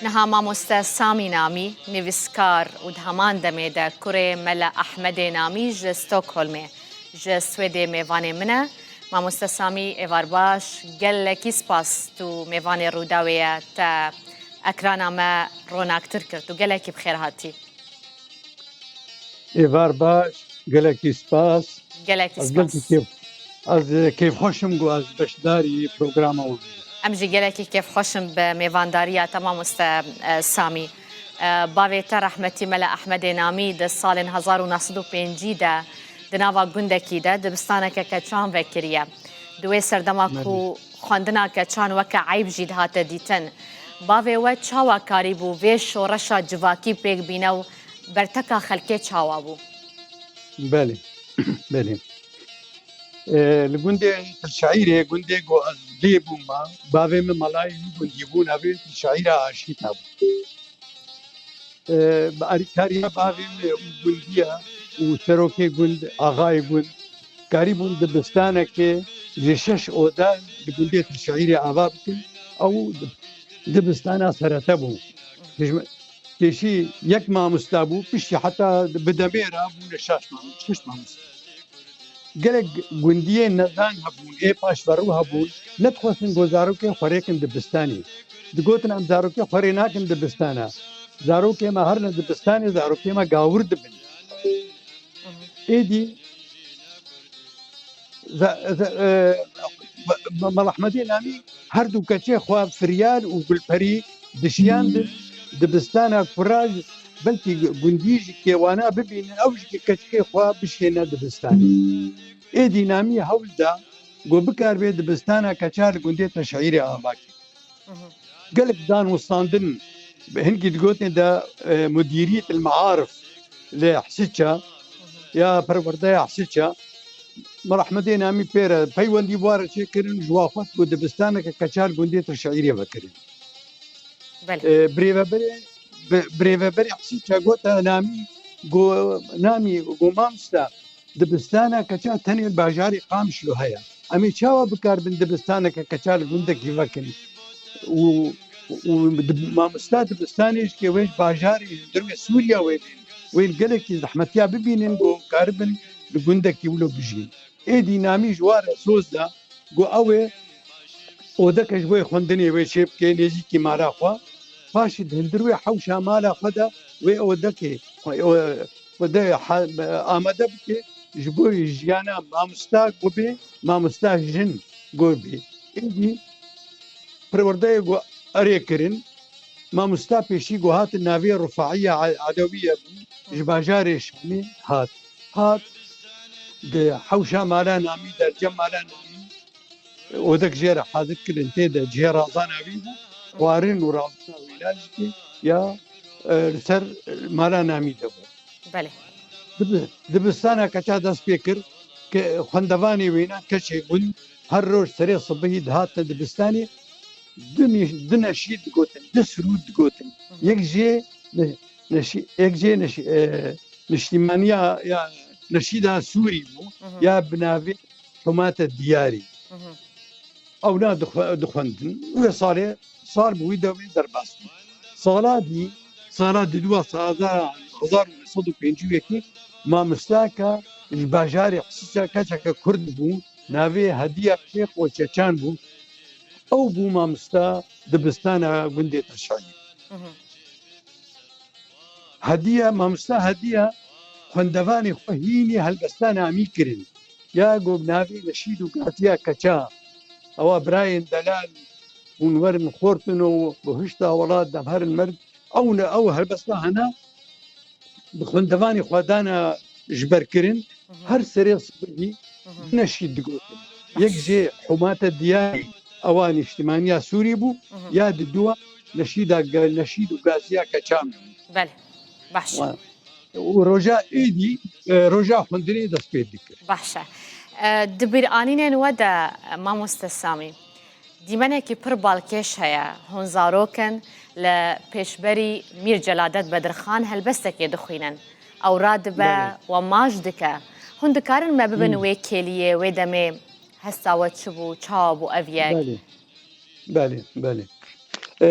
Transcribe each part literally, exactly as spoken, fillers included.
Niha mamoste Samî Namî, nivîskar û di heman demê de kurê Mele Ehmedê Namî ji Stockholmê, ji Swêdê mêvanê min e. Mamoste Samî, êvar baş, gelekî spas tu mêvanê Rûdawê ye, te ekrana me ronaktir kir, tu gelekî bi xêr hatî. Êvar baş, gelekî spas. Gelekî Ez spas. gelekî kêf, ez kêfxweş im ku ez beşdarî programa we bûm. Em jî gelekî kêfxweş in bi mêvandariya te mamoste, e, Samî. E, bavê te rehmetî Mele Ehmedê Namî di salên hezar û neh sed û pêncî de di nava gundekî de dibistaneke keçan vekiriye. Di wê serdema Belê. ku xwendina keçan weke eyb jî dihate dîtin. Bavê we çawa karîbû vê şoreşa civakî pêk bîne û berteka xelkê çawa bû? Belê, belê. E, li gundê Tilşeîrê, gundê ku ez lê bûma, bavê min malayê wî gundî bû, navê Tilşeîra Aşîta bû. E, bi alîkariya bavê min û gundiya û serokê gund, axayê gund, karîbûn dibistanekê ji şeş oda li gundê Tilşeîrê ava bikin. Ew dibistana serete bû. Pêşî yek mamosta bû, piştî heta bi demê re bûne şaş mam-, şeş mamosta. Gelek gundiyên nezan hebûn, ê paşverû hebûn, nedixwestin ku zarokê xwe rêkin dibistanê. Digotin, em zarokê xwe rê nakin dibistana. Zarokê me herine dibistanê, zarokê me gawir dibin. Êdî ze-, ze-, e, me-, me-, Mela Ehmedê Namî her du keçê xwe Firyal û Gulperî dişiyandin dibistana kura ji, belkî gundî ji kêwana bibînin, ew ji keçikê xwe bişêne dibistanê. Êdî Namî hewl da ku bikaribe dibistana keça li gundê Teşeîrê ava kir. Gelek danûstandin, hinkî digotin de, e, Mudîrîyet el Maarif li Hisiça ya perwerdeya Hisiça, Mela Ehmedê Namî pê re peywendî bi wa re çêkirin, ji wa xwest ku dibistaneke keça li gundê Teşeîrê vekirin. Belê. E, birêveberê, bi-, birêveberê Hisiça gote Namî, go-, Namî, go mamosta, dibistana keça tenê li bajarê Qamişlo heye. Em ê çawa bikaribin dibistaneke keça li gundekî vekin? Û, û dib-, mamosta dibistanê ji ke wê ji bajarê, ji hundirê Sûriya wê bên, wê gelekî zehmetiya bibînin, ku karibin li gundekî wilo bijîn. Êdî Namî ji wa re soz da, got ew ê odeke ji bo xwendinê wê çê bike nêzîkî mala xwe. Paşê di hundir wê hewşa mala xwe de wê odekê xwe, o-, xwe de ha-, amade bike ji bo jiyana mamosta ku bê, mamosta jin ku bê. Êdî perwerdeyê ku erê kirin, mamosta pêşî ku hatin navê Rufaiya Edewiye bû, ji bajarê Şamê hat. Hat, di hewşa mala Namî, dercem mala Namî, odek jê re hazir kirin, tê de cihê razana wî bû, xwarin û razana wêna jî tê ya, e, li ser mala Namî de bû. Belê. Dibi-, dibistana keça dest pê kir, ke xwendevanê wêna keçê gund her roj serê sibihî dihatin dibistanê, du nî-, du neşîd digotin, du sirûd digotin. Yek jê ne-, neşî-, yek jê neşî-, e, niştîmaniya ya neşîda Sûrî bû, ya bi navê Humate Diyarî. Ew na dixwe-, dixwendin. Wê salê, sal bi wî de wê derbas bû. Sala dî, sala di dua sala hezar û neh sed û pêncî û yekê mamostaka ji bajarê Hisiça keçeke Kurd bû, navê Hediya Şêx û Çeçan bû. Ew bû mamosta dibistana gundê Tirşayî. Hediya, mamosta Hediya xwendevanê xwe hînî helbesta Namî kirin. Ya ku bi navê Neşîd û Gaziya Keça, ewa birayên delal hûn werin xortin û bi hişta welat demherin merd. Ew ne, ew helbesta hena bi xwendevanê xwe dana ji ber kirin. Her serê sibirî du neşîd digotin. Yek jê Humate Diyarî, ewa niştimaniya Sûrî bû, ya di dua neşîda ge-, Neşîd û Gaziya Keça bû. Belê. Baş. Wa-, û roja êdî, e, roja xwendinê dest pê dikir. Baş e. E, di bîranînên we de, e, mamoste Samî, dîmenekî pir balkêş heye. Hûn zarok in, li pêşberî Mîr Celadet Bedirxan helbestekê dixwînin. Ew radibe, Belê. we maj dike. Hûn dikarin me bibin Hmm. wê kêliyê, wê demê hesta we çi bû, çawa bû ev yek? Belê. Belê, belê. E,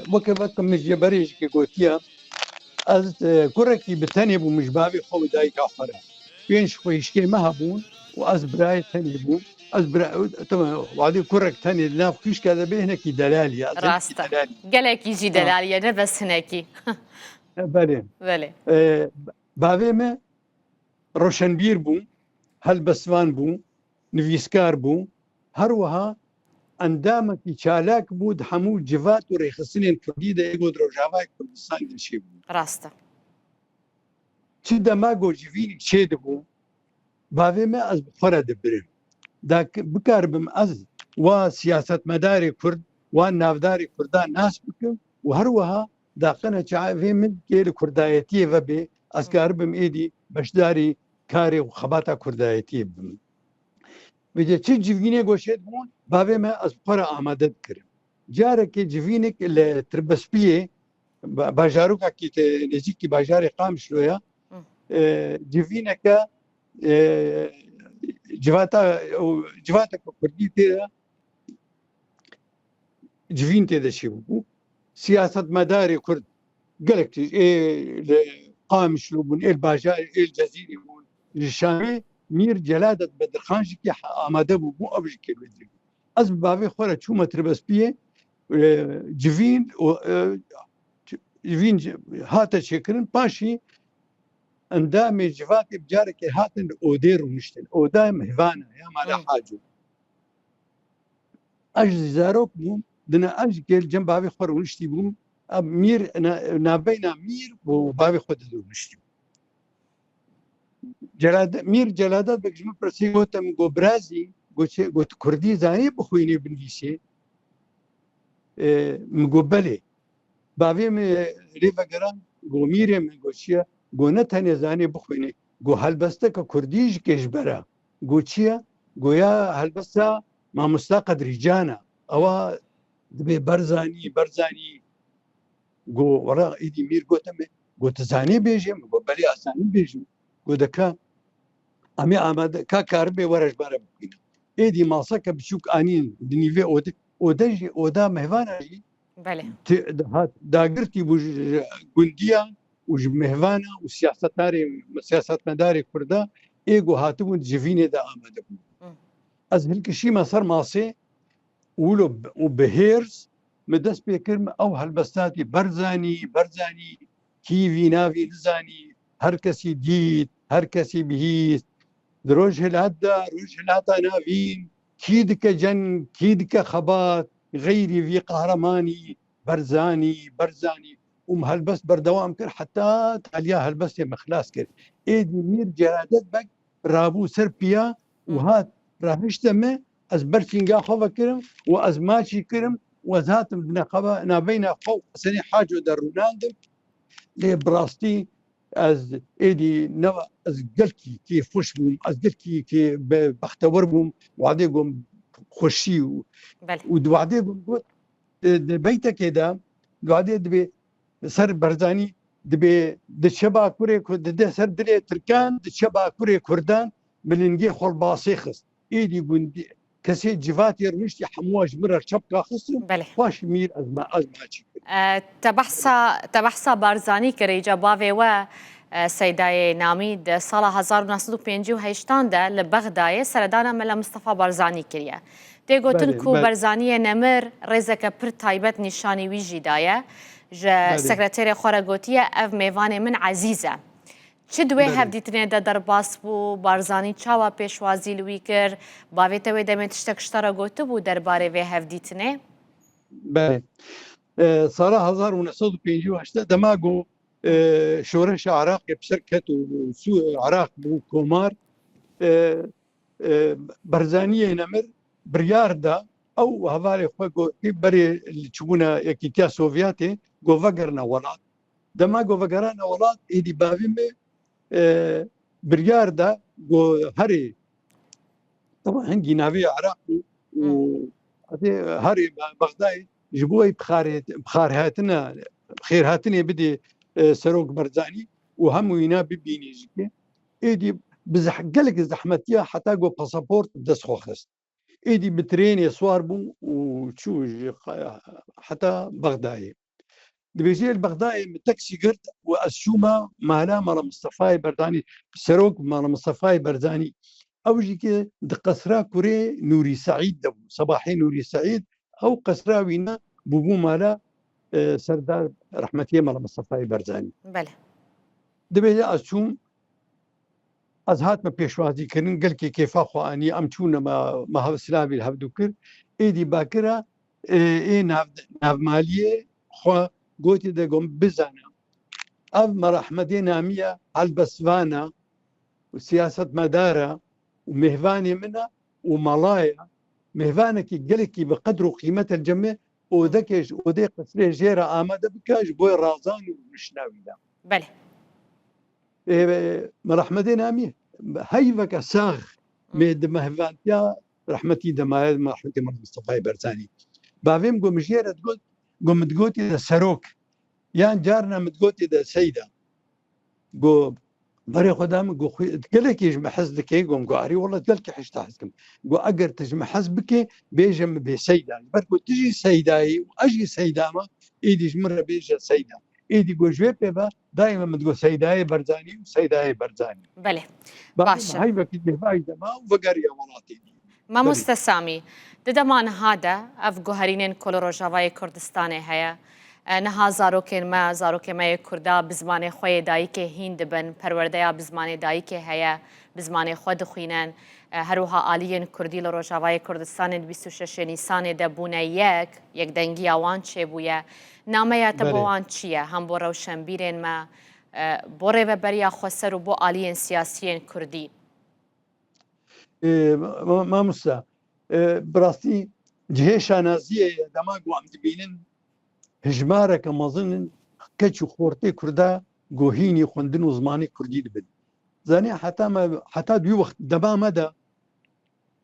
weke, weke min ji berê jî gotiye, ez, e, kurekî bi tenê bûm ji bavê xwe û dayika xwe re. Pênc xwişkê me hebûn û ez birayê tenê bûm. Ez bira-, tamam, wadê kurek tenê di nav xwişka de bê, hinekî delalî ye. Ez hinekî Rast e. Delalî. Gelekî jî Ha. Delalî ye, ne bes hinekî. E, belê. Belê. E, bavê me roşenbîr bû, helbestvan bû, nivîskar bû, her wiha endamekî çalak bû di hemû civat û rêxistinên kurdî de ê ku di Rojavayê Kurdistan de çêbû. Rast e. Çi dema ku civînî çêdibû, bavê me ez bi xwe re dibirim. Da ki-, bikaribim ez wa siyasetmedarê kurd, wa navdarê kurdan nas bikim û her wiha daqine çavê min kê li kurdayetiyê ve bê, ez karibim êdî beşdarî karê û xebata kurdayetiyê bibim. Vêce çi civînê goşê dibûn, bavê me ez bi xwe re amade dikirim. Carekê civînek li Tirbespiyê, ba-, bajarokekî te nêzîkî bajarê Qamişlo ya, Hı. e, civîneke, e, civata, û civateke kurdî tê de civîn tê de çêbû. Siyasetmedarê kurd gelek tişt, ê li Qamişlo bûn, ê li bajarê, ê li Cezîrê bûn. Ji Şamê Mîr Celadet Bedirxan jî kê amade bû, bû ev jî kê bêdî. Ez bi bavê xwe re çûme Tirbespiyê, e, civîn û, e, civîn hate çêkirin, paşî endamê civatê bi carekê hatin li odê rûniştin. Oda mihvana ya mala Hı. Haco. Ez jî zarok bûm, dina ez jî kê li cem bavê xwe rûniştî bûm. Ev mîr, na-, navbeyna mîr û bavê xwe de rûniştî bûm. Celade-, Mîr Celadet Beg ji min pirsî, gote min, got, "Birazî, got, çi, got, kurdî zanî bixwînî binivîsî?" E, min got, "Belê." Bavê min rê vegeran, got, "Mîrê min," got, "çi ye?" Got, "Ne tenê zanî bixwînî." Got, "Helbesteke kurdî jî kê ji bera." Got, "Çi ye?" Got, "Ya helbesta mamosta Qedrîcan e. Ewa dibê Berzanî, Berzanî." Got, "Were êdî Mîr," gote min, got, "Tu zanî bêjê?" Min got, "Belê, ez zanî bêjim." Got, "De ka em ê amade, ka karibê were ji me re bixwîne." Êdî maseke biçûk anîn di nîvê ode, ode jî, oda mehvana jî Belê. ti-, hat, dagirtî bû ji, ji gundiya û ji mehvana û siyasetdarê, siyasetmedarê kurda ê ku hatibûn di civînê de amade bûn. Hı. Ez hilkişîme ser masê, wilo b-, û bi hêrs min dest pê kir, min ew helbestatî Berzanî, Berzanî, kî vî navî nizanî, her kesî dît, her kesî bihîst. Di Rojhilat de, Rojhilata Navîn, kî dike ceng, kî dike xebat, xeyrî vî qehremanî, Berzanî, Berzanî. Û min helbest berdewam kir, heta taliya helbestê min xilas kir. Êdî Mîr Celadet Beg rabû ser piya û Hı. hat rahişte me, ez ber çînga xwe vekirim û ez maçî kirim û ez hatim di neqeba navbeyna xwe û Hesenê Haco de rûnandim. Lê bi rastî ez êdî ne, ez gelkî kêfxweş bûm, ez gelkî kê be-, bextewer bûm, wadê gom xweşî û, Belê. û di wadê gom got, di, di beytekê de, di wadê dibê ser Berzanî dibê diçe bakurê ku dide ser dilê Tirkan, diçe bakurê Kurdan, milingê xwe li basê xist. Êdî gundî, kesê civatê rûniştî hemû ji min re çepka xistin, Belê. Xweş Mîr ez ma, ez maçî kir. E, te behsa, te behsa Barzanî kir, îca bavê we, e, Seydayê Namî di sala hezar û neh sed û pêncî û heştan de li Bexdayê seredana Mela Mistefa Barzanî kiriye. Tê gotin Belê, ku belê. Barzaniyê nemir rêzeke pir taybet nîşanî wî jî daye. Ji Belê. Sekreterê xwe re gotiye, "Ev mêvanê min ezîz e." Çi di wê Belê. Hevdîtinê de derbas bû? Barzanî çawa pêşwazî li wî kir? Bavê te wê demê tiştek ji te re gotibû derbarê vê hevdîtinê? Belê. E, sala hezar û neh sed û pêncî û heşt de dema ku, e, şoreşa Iraqê bi ser ket û, û Sû-, Iraq bû komar, e, e, Barzaniyê nemir biryar da, ew hevalê xwe gotî berê li çibûna Yekîtiya Sovyetê, got vegerine welat. Dema got vegerane welat, êdî bavê me, e, biryar da, got herê, teba hingî navê Iraq bû û Hı. Herê Be-, Bexdayê ji bo wê bixarê-, bixarhatina, xêrhatinê bidê, e, Serok Barzanî û hemû wîna bibînî jî ke. Êdî bi zeh-, gelek zehmetiya heta got pasaport bi dest xwe xist. Êdî bi trênê swar bûm û çû ji qa-, heta Bexdayê. Dibêje, li Bexdayê min teksî girt û ez çûme mala Mela Mistefayê Barzanî, serok Mela Mistefayê Barzanî. Ew jî ki di qesra kurê Nûrî Seîd de bû. Sebahê Nûrî Seîd, ew qesra wî ne, bûbû mala, e, Serdar rehmetiyê Mela Mistefayê Barzanî. Belê. Dibêje ez çûm, ez hatime pêşwazî kirin, gelkî kêfa xwe anî, em çûne me, me hev silavî li hevdû kir. Êdî bakira, ê, ê nav-, navmaliyê xwe gotî de gom bizane. Ev Mela Ehmedê Namî ye, helbestvan e û siyasetmedar e û mêvanê min e û mala ye. Mêvanekî gelekî bi qedr û qîmet e li cem me, odekê ji odê qesrê jê re amade bike ji bo razan û rûniştina wî de. Belê. Ê, Mela Ehmedê Namî heyveke sax mê di mehvantiya rehmetî de maye, rehmetî Mela Mistefayê Barzanî. Bavê min got, min jê re digot, got, min digotî de serok. Yan carna min digotî de seyda. Got, berê xwe da min, got, xwe, gelekî ji min hez dike, got, got, arî wela gelkî hişta hez kim. Got, eger tu ji min hez bike, bêje min bê seyda. Ji ber ku tu jî seyda yî û ez jî seyda me, êdî ji min re bêje seyda. Êdî got, ji wê pê ve daîma min digot Seydayê Barzanî û Seydayê Barzanî. Belê. Baş e. Heyvekî cêvayî de ma û vegeriya welatê dî. Mamoste Belê. Samî, di dema niha de ev guherînên ku li Rojavayê Kurdistanê heye, e, niha zarokên me, zarokê me yê Kurda bi zimanê xwe yê dayikê hîn dibin, perwerdeya bi zimanê dayikê heye, bi zimanê xwe dixwînin. E, her wiha aliyên Kurdî li Rojavayê Kurdistanê di bîst û şeşê Nîsanê de bûne yek, yekdengiya wan çêbûye. Nameya te bo Belê. wan çi ye? Hem bo rewşenbîrên me, e, bo rêveberiya xweser û bo aliyên siyasiyên Kurdî? Ê, ma-, ma-, mamosta, e, bi rastî cihê şanaziyê ye, dema ku em dibînin hijmareke mezin in keç û xortê Kurda ku hînî xwendin û zimanê Kurdî dibin. Zanî heta me, heta dû wext dema me de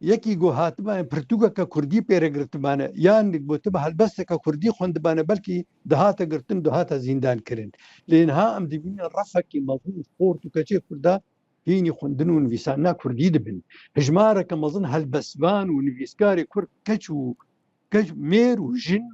yekî ku hatibane pirtûkeke Kurdî pê re girtibane, yan gotibe helbesteke Kurdî xwendibane, belkî dihate girtin, dihate zîndan kirin. Lê niha em dibînin refekî mezin xort û keçê Kurda hînî xwendin û nivîsandina Kurdî dibin. Hijmareke mezin helbestvan û nivîskarê Kurd, keç û keç, mêr û jin,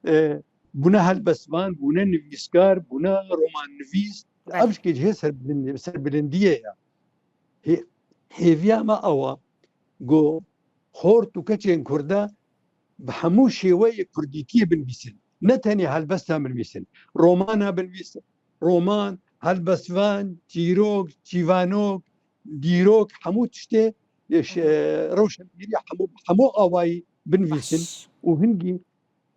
e, bûne helbestvan, bûne nivîskar, bûne romannivîs. Belê. Ev jî cihê serbilind-, serbilindiyê ye. Hê-, hêviya me ew e, ku xort û keçên Kurda bi hemû şêweyê Kurdîtiyê binivîsin. Ne tenê helbestan binivîsin, romana binivîsin. Roman, helbestvan, çîrok, çîvanok, dîrok, hemû tiştê, e, ş-, e, rewşenbîriya hemû, hemû awayî binivîsin Baş. û hingî,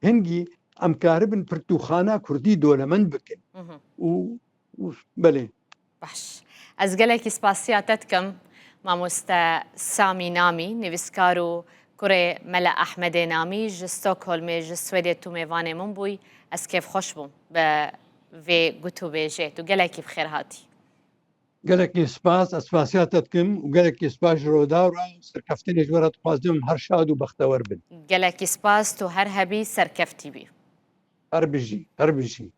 hingî em karibin pirtûkxana Kurdî dolemend bikin. Mhm. Û, û, belê. Baş. Ez gelekî spasiya te dikim, mamoste Samî Namî, nivîskar û kurê Mela Ehmedê Namî, ji Stockholmê, ji Swêdê tu mêvanê min bûyî. Ez kêfxweş bûm bi vê gotûbêjê. Tu gelekî bi xêr hatî. Gelekî spas, ez spasiya te dikim û gelekî spas ji Rûdawê re û serkeftinê ji we re dixwazim, her şad û bextewer bin. Gelekî spas, tu her hebî, serkeftî bî. Her bijî, her bijî.